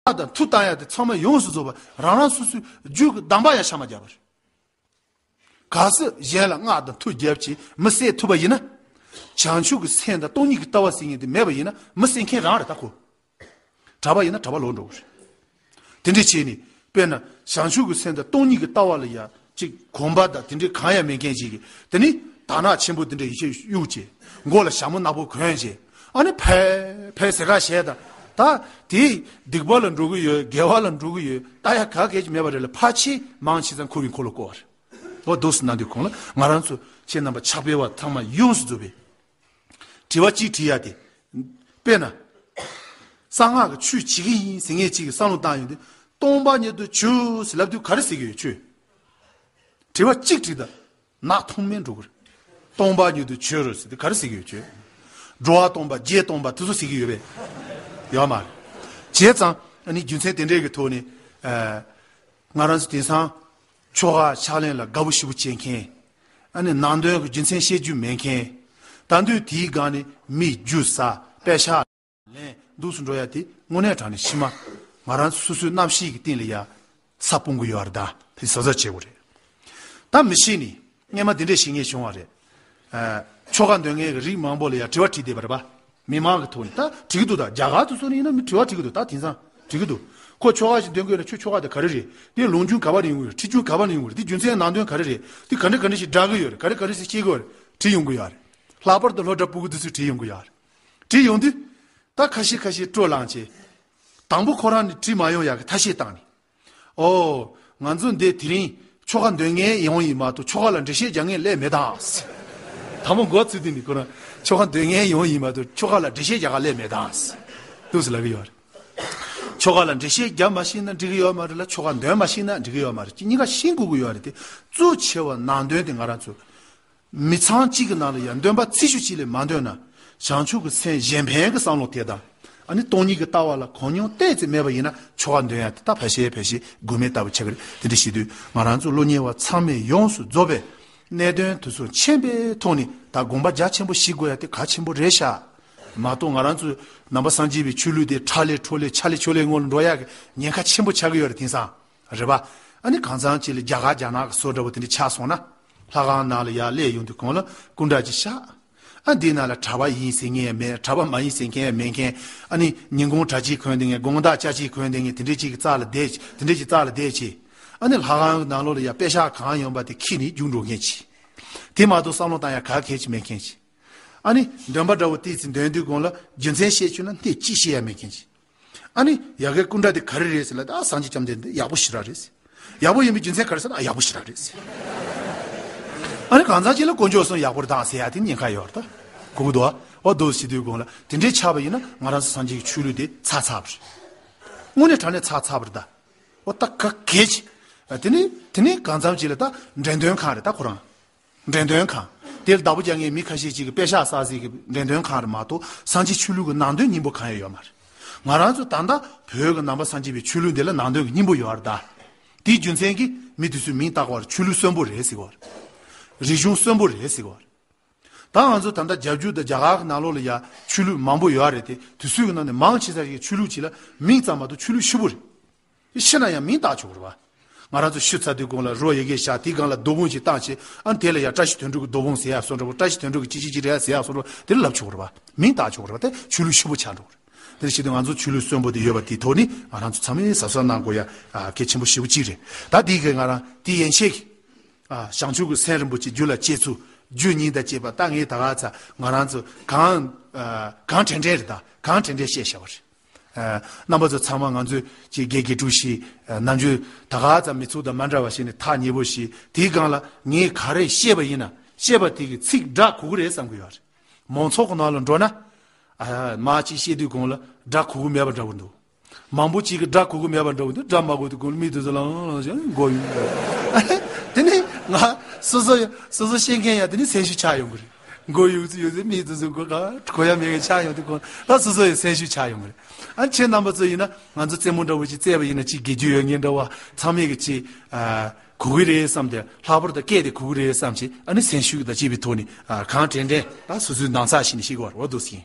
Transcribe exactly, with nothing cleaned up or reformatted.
སྔགས་དང་མཐུ་བཏང་ཡ་དེ་ཚང་མ་ཡོངས་སུ་རྫོགས་པ་རང་རང་སོ་སོའི་རྒྱུད་ཀྱི་གདམས་པ་ཡང་ཤར་མ་བརྒྱབ་པ་རེད། གལ་སྲིད་གཞན་ལ་སྔགས་དང་མཐུ་བརྒྱབ་ཅིང་མི་བསད་ཐུབ་པ་ཡིན་ན། བྱང་ཆུབ་ཀྱི་སེམས་དང་སྟོང་ཉིད་ཀྱི་ལྟ་བ་ཟེར་མཁན་དེ་མེད་པ་ཡིན་ན་མི་བསད་མཁན་རང་རེད་ད་ཁོ། གྲྭ་པ་ཡིན་ན་གྲྭ་པ་ལོག་འགྲོ་གི་རེད། དེ་འདྲ་བྱས་ནས་དཔེར་ན་བྱང་ཆུབ་ཀྱི་སེམས་དང་སྟོང་ཉིད་ཀྱི་ལྟ་བ་ལ་ཡ་ཅིག་གོམས་པ་དང་དེ་འདྲའི་གང་ཡང་མེད་མཁན་ཅིག་གིས་དེ་ནི་དར་ནག་ཆེན་པོ་དེ་འདྲ་ཡིད་ཆེས་གཡུག་བྱས། མགོ་ལ་ཞྭ་མོ་ནག་པོ་གོན་བྱས། ཨ་ནི་ཕལ་ཕལ་ཟེར་ཁ་བཤད་དང་། ད་དེ་སྡིག་པ་ལ་འགྲོ་གི་ཡོད། དགེ་བ་ལ་འགྲོ་གི་ཡོད། ལྟ་ཡ་ག་གེ་ཅིག་མེད་པ་རེད་ལ། ཕལ་ཆེར་མང་ཆེ་ཚང་ཁོ་གི་འཁོར་ལོ་བསྐོར་བ་རེད། འོ་འདུག་སེ་གནང་དུས་གོང་ལ་ང་རང་ཚོ་ཁྱེད་རྣམ་པ་ཕྱག་དཔེ་བ་ཚང་མ་ཡོངས་སུ་རྫོགས་པའི་དྲི་བ་གཅིག་དྲི་ཡ་དེ། དཔེར་ན། གསང་སྔགས་ཀྱི་ཆོས་བྱེད་ཀྱི་ཡིན་ཟེར་མཁན་གཅིག་གིས་བསམ་བློ་བཏང་ཡོང་དུས། སྟོང་པ་ཉིད་དུ་གྱུར་ཟེར་ལབ་དུས་ག་རེ་ཟེར་གྱི་ཡོད་ཁྱོད། དྲི་བ་གཅིག་དྲིས་དང་། ནག་ཐོམ་མེ་འགྲོ་གི་རེད། སྟོང་པ་ཉིད་དུ་གྱུར་ཟེར་དུས་ག་རེ་ཟེར་གྱི་ཡོད་ཁྱོད། འགྲོ་བ་སྟོང་པ་བརྒྱད་སྟོང་པ་དེ་ཚོ་ཟེར་གྱི་ཡོད་པས། ཡོད་མ་རེད། བྱས་ཙང་ཨ་ནི་རྒྱུ་མཚན་དེ་འདྲའི་གི་ཐོག་ནས། ཨ། ང་རང་ཚོ་དེང་སང་ཆོ་ག་ཕྱག་ལེན་ལ་དགའ་པོ་ཞེ་པོ་བྱེད་མཁན། ཨ་ནི་ནང་དོན་གྱི་རྒྱུ་མཚན་ཤེས་རྒྱུ་མེད་མཁན། ད་དུང་དེའི་སྒང་ནས་མི་རྒྱུ་ཟ། པད་ཤག་ལེན་འདུག་སེ་འགྲོ་ཡ་དེ་དངོས་གནས་དྲང་ནས་ཕྱི་མ་ང་རང་ཚོ་སོ་སོའི་རྣམ་ཤེས་ཀྱི་སྟེང་ལ་ཡ་ས་སྤུངས་གི་ཡོད་རེད། ད་དེ་གཟབ་གཟབ་བྱེད་དགོས་རེད། ད་མི་ཤེས་ནི་སྔས་མ་དེ་འདྲས་ཤེས་མཁན་བྱུང་བ་རེད། ཨ། ཆོ་ག་འདོན་མཁན་གྱི་རིགས་མང་པོ་ལ་ཡ་དྲི་བ་དྲིས་བསྡད་པ་རེད་པ། མི་མང་གི་ཐོག་ནས་ད་དྲི་གི་འདུག་ད་རྒྱ་གར་དུ་སོང་ནས་ཡིན་ན་མི་དྲི་བ་དྲི་གི་འདུག་ད་དེང་སང་དྲི་གི་འདུག་ཁོ་ཆོ་ག་ཞིག་འདོན་དགོས་ན་ཁྱོད་ཆོ་ག་དེ་ག་རེ་རེད། དེ་ལུང་རྒྱུན་ག་པ་ནས་ཡོང་གི་རེད། ཁྲིད་རྒྱུན་ག་པ་ནས་ཡོང་གི་རེད། དེ་རྒྱུ་མཚན་ནང་དོན་ག་རེ་རེད། དེ་ག་འདྲ་ག་འདྲ་ཞིག་བསྒྲག་གི་ཡོད་རེད། ག་རེ་ག་རེ་ཞིག་བཤད་གི་ཡོད་རེད། དྲི་ཡོང་གི་ཡོད་རེད། ལྷག་པར་དུ་སློབ་གྲྭ་ཕྲུ་གུ་དེ་ཚོས་དྲི་ཡོང་གི་ཡོད་རེད། དྲི་ཡོང་དུས། ད་ཁ་ཤས་ཁ་ཤས་སྤྲོ་ལངས་བྱས། དང་པོ་ཁོ་རང་ནི་དྲི་མ་ཡོང་ཡག་གི་ཐབས་ཤེས་བཏང་ནས། ཨོ། ང་ཚོ་འདི་དེ་རིང་ཆོ་ག་འདོན་མཁན་ཡོང་ཡིན་མ་གཏོགས་ཆོ་ག་ལ་འགྲེལ་བཤད་རྒྱག་མཁན་སླེབས་མེད་དམ། དང་པོ་འགོ་ཚུགས་དུས་ནི་ཁོ་རང་ཆོ་ག་འདོན་མཁན་ཡོང་ཡིན་མ་གཏོགས་ཆོ་ག་ལ་འགྲེལ་བཤད་རྒྱག་ག་སླེབས་མེད་དམ། འདུག་སེ་ལབ་ཀྱི་ཡོད་རེད། ཆོ་ག་ལ་འགྲེལ་བཤད་རྒྱག་མ་ཤེས་ན་འགྲིག་གི་ཡོད་མ་རེད་ལ། ཆོ་ག་འདོན་མ་ཤེས་ན་འགྲིག་གི་ཡོད་མ་རེད། གཉིས་ཀ་ཤེས་དགོས་ཀྱི་ཡོད་རེད་དེ། གཙོ་ཆེ་བ་ནང་དོན་དེ་ང་རང་ཚོ། མི་ཚང་གཅིག་གི་ནང་ལ་ཡང་འདོན་པ་ཚིག་ཤུགས་གཅིག་ལས་མ་འདོན་ན། བྱང་ཆུབ་ཀྱི་སེམས་གཞན་ཕན་གྱི་བསམ་བློ་དེ་དང་། ཨ་ནི་སྟོང་ཉིད་ཀྱི་ལྟ་བ་ལ་གོ་མྱོང་ཏོག་ཙམ་མེད་པ་ཡིན་ན་ཆོ་ག་འདོན་ཡ་དེ་ད་ཕལ་ཆེར་ཕལ་ཆེར་དགོས་མེད་ལྟ་བུ་ཆགས་ཀྱི་རེད། དེ་འདྲ་བྱེད་དུས་ང་རང་ཚོ་སློབ་གཉེར་བ་ཚང་མས་ཡོངས་སུ་རྫོགས་པའི་གནད་དོན་དེ་ཚོ་མཁྱེན་པའི་ཐོག་ནས་ད་དགོངས་པ་རྒྱ་ཆེན་པོ་བཞེས་དགོས་ཡ་དེ་གལ་ཆེན་པོ་རེད་ཤག་མ་གཏོགས་ང་རང་ཚོ་ནང་པ་སངས་རྒྱས་པའི་ཆོས་ལུགས་དེ་ཁྲ་ལེ་ཁྲོ་ལེ་ཆ་ལེ་ཆོ་ལེ་ངོ་ལ་འགྲོ་ཡ་གི་ཉེན་ཁ་ཆེན་པོ་ཆགས་ཀྱི་ཡོད་རེད་དེང་སང་། རེད་པ། ཨ་ནི་གང་ཚང་ཅིག་ལ་རྒྱ་གར་རྒྱ་ནག་གི་བཟོ་འདྲ་བོ་དེ་འདྲ་ཆགས་སོང་ན། ལྷ་ཁང་ནང་ལ་ཡར་སླེབས་ཡོང་དུས་གོང་ལ་སྐུ་འདྲ་ཅིག་བཞག་ཨ་འདི་ནང་ལ་གྲྭ་པ་ཡིན་ཟེར་མཁན་ཡང་མེད། གྲྭ་པ་མ་ཡིན་ཟེར་མཁན་ཡང་མེད་མཁན། ཨ་ནི་ཉིན་གུང་གྲྭ་ཆས་གོན་བསྡད་མཁན། དགོང་དག་ཅ་ཆས་གོན་བསྡད་མཁན་དེ་འདྲ་ཅིག་གི་རྩ་ལ་བསྡད། དེ་འདྲ་ཅིག་རྩ་ལ་བསྡད་བྱས། ཨ་ནི་ལྷ་ཁང་གི་ནང་ལོགས་ལ་ཡར་པད་ཤག་གང་ཡོང་པ་དེ་ཁྱེར་ནས་རྒྱུགས་འགྲོ་མཁན་ཅིག་དེ་མ་གཏོགས་བསམ་བློ་བཏང་ཡ་ག་གེ་ཅིག་མེད་མཁན་ཅིག་ཨ་ནི་འདོན་པ་འདྲ་བོ་ཏོག་ཙམ་འདོན་དུས་གོང་ལ་རྒྱུ་མཚན་བཤད་བཅུག་ན་སྣེ་གཅིག་བཤད་ཡ་མེད་མཁན་ཅིག་ཨ་ནི་ཡ་གའི་སྐུ་འདྲ་དེ་ག་རེ་རེད་ཟེར་ལ། ད་སངས་རྒྱས་བཅོམ་ལྡན་འདས་ཡག་པོ་ཞེ་དྲག་རེད་ཟེར། ཡག་པོ་ཡིན་པའི་རྒྱུ་མཚན་ག་རེ་ཟེར་ན། ཨ་ཡག་པོ་ཞེ་དྲག་རེད་ཟེར། ཨ་ནི་གང་ཟག་ཅིག་ལ་དཀོན་མཆོག་གསུམ་ཡག་པོ་རེད་ད་ཟེར་ཡ་དེ་ཉེན་ཁ་ཡོད་རེད་ད། གོ་གི་འདུག་ཨ། འོ་འདུག་ཟེར་དུས་གོང་ལ་དེ་འདྲའི་ཆགས་པ་ཡིན་ན་ང་རང་ཚོ་སངས་རྒྱས་ཀྱི་ཆོས་ལུགས་དེ་ཚར་ཚར་བ་རེད། དངོས་གནས་དྲང་གནས་ཚར་ཚར་བ་རེད་ད། འོ་ད་ག་གེ་ཅིག་དེ་ནི་དེ་ནི་གང་འཚམ་ཅིག་ལ་ད་འགྲེམས་སྟོན་ཁང་རེད་ད་ཁོ་རང་། འགྲེམས་སྟོན་ཁང་། དེར་བདག་པོ་རྒྱག་མཁན་མི་ཁ་ཤས་ཅིག་གིས་པད་ཤག་བསགས་ཟིག་གི་འགྲེམས་སྟོན་ཁང་རེད་མ་གཏོགས་སངས་རྒྱས་ཆོས་ལུགས་ཀྱི་ནང་དོན་སྙིང་པོ་གང་ཡང་ཡོད་མ་རེད། ང་རང་ཚོ་ད་ལྟ་བོད་ཀྱི་ནང་པ་སངས་རྒྱས་པའི་ཆོས་ལུགས་འདི་ལ་ནང་དོན་གྱི་སྙིང་པོ་ཡོད་རེད་ད། དེའི་རྒྱུ་མཚན་གྱིས་མི་དེ་ཚོས་མིང་བཏགས་པ་རེད། ཆོས་ལུགས་གསོན་པོ་རེད་ཟེར་གོ་རེད། རིག་གཞུང་གསོན་པོ་རེད་ཟེར་གོ་རེད། ད་ང་ཚོ་ད་ལྟ་རྒྱ་བརྒྱུད་དང་རྒྱ་གར་གྱི་ནང་ལོགས་ལ་ཡ་ཆོས་ལུགས་མང་པོ་ཡོད་རེད་དེ། དེ་ཚོའི་ནང་ནས་མང་ཆེ་ས་ཞིག་གི་ཆོས་ལུགས་ཅིག་ལ་མིང་ཙམ་མ་གཏོགས་ཆོས་ལུགས་ཕྱུག་པོ་རེད། ཤི་ན་ཡང་མིང་བཏགས་ཆོག་རེད་བ། ང་རང་ཚོ་ཤི་ཚར་དུས་གོང་ལ་རོ་ཡི་གེ་བཞག་དེའི་སྒང་ལ་རྡོ་འབུང་ཅིག་བཏགས་བྱས། ཨ་ནི་དེ་ལ་ཡང་བཀྲ་ཤིས་དོན་གྲུབ་ཀྱི་རྡོ་འབུང་ཟེར་ཡག་བཟོ་འདྲ་བོ། བཀྲ་ཤིས་དོན་གྲུབ་ཀྱི་ཅི་ཅི་ཅི་རེད་ཟེར་ཡག་བཟོ་འདྲ་བོ་དེ་ལ་ལབ་ཆོག་རེད་བ། མིང་བཏགས་ཆོག་རེད་བ། དེ་ཆོས་ལུགས་ཕྱུག་པོ་ཆགས་འགྲོ་གི་རེད། དེ་ཞིག་དུས་ང་ཚོ་ཆོས་ལུགས་གསོན་པོ་དེ་ཡོད་པ་དེའི་ཐོག་ནས་ང་རང་ཚོ་ཚང་མས་གཟབ་གཟབ་གནང་དགོས་ཡ་གལ་ཆེན་པོ་ཞེ་པོ་ཅིག་རེད། ད་དེའི་གི་ང་རང་དེ་ཡན་ཆད་ཀྱི་བྱང་ཆུབ་ཀྱི་སེམས་རིན་པོ་ཆེ་རྒྱུད་ལ་སྐྱེ་ཚུལ། རྒྱུ་གཉིས་དང་བཅས་པ། ད་ངས་ད་ག་ཚ་ང་རང་ཚོ་གང་གང་དྲན་དྲན་རེད། ད་གང་དྲན་དྲན་བཤད་བཞག་པ་རེད། རྣམ་པ་ཚོ་ཚང་མ་ང་ཚོས་ཀྱི་དགེ་དགེ་ཕྲུག་ཞིག་ནམ་རྒྱུན་ད་ག་ཙམ་མི་ཚུགས་དང་མ་འདྲ་བ་ཞིག་ནས་ཐག་ཉེ་པོ་ཞིག་དེའི་སྒང་ལ་ངས་ག་རེ་བཤད་པ་ཡིན་ན་བཤད་པ་དེ་གི་ཚིག་སྒྲ་གོ་གི་རེད་བསམ་གི་ཡོད་རེད། མང་ཚོགས་ཀྱི་ནང་ལ་འགྲོ་ན། ཨ། མ་གཅིག་བཤད་དུས་གོང་ལ་སྒྲ་གོ་གི་མེད་པ་འདྲ་བོ་འདུག་མང་པོ་གཅིག་གི་སྒྲ་གོ་གི་མེད་པ་འདྲ་བོ་འདུག་སྒྲ་མ་གོ་དུས་གོང་ལ་མི་དེ་ཚོ་ལང་ལང་བྱས་མགོ་གཡུག་དེ་ནས་ང་སོ་སོ་སོ་སོ་བཤད་མཁན་ཡང་དེ་ནས་སེམས་ཤུགས་ཆག་ཡོང་གི་རེད། མགོ་གཡུག་ཚུལ་ཡོད་ཚད་མི་དེ་ཚོ་མགོ་ག་གོ་ཡ་མེད་མཁན་ཆག་ཡོང་དུས་གོང་ལ་སོ་སོ་ཡི་སེམས་ཤུགས་ཆག་ཡོང་གི་རེད། ཨ། ཁྱེད་རྣམ་པ་ཚོ་ཡིན་ན་ང་ཚོ་རྩེད་མོ་འདྲ་བོ་ཅིག་རྩེས་པ་ཡིན་ན་ཅིག་དགེ་རྒྱུ་ཡོད་མཁན་འདྲ་བ་ཚང་མས་གི་ཅིག་ཨ། གོ་གི་རེད་བསམ་སྟེ་ལྷག་པར་དུ་སྐད་དེ་གོ་གི་རེད་བསམ་བྱས། ཨ་ནི་སེམས་ཤུགས་དང་བཅས་པའི་ཐོག་ནས་ཨ། གང་དྲན་དྲན་ད་སོ་སོའི་ནང་ཚགས་ཤིག་ནས་ཤེས་དགོས་པ་རེད་འདུག་ཟིན།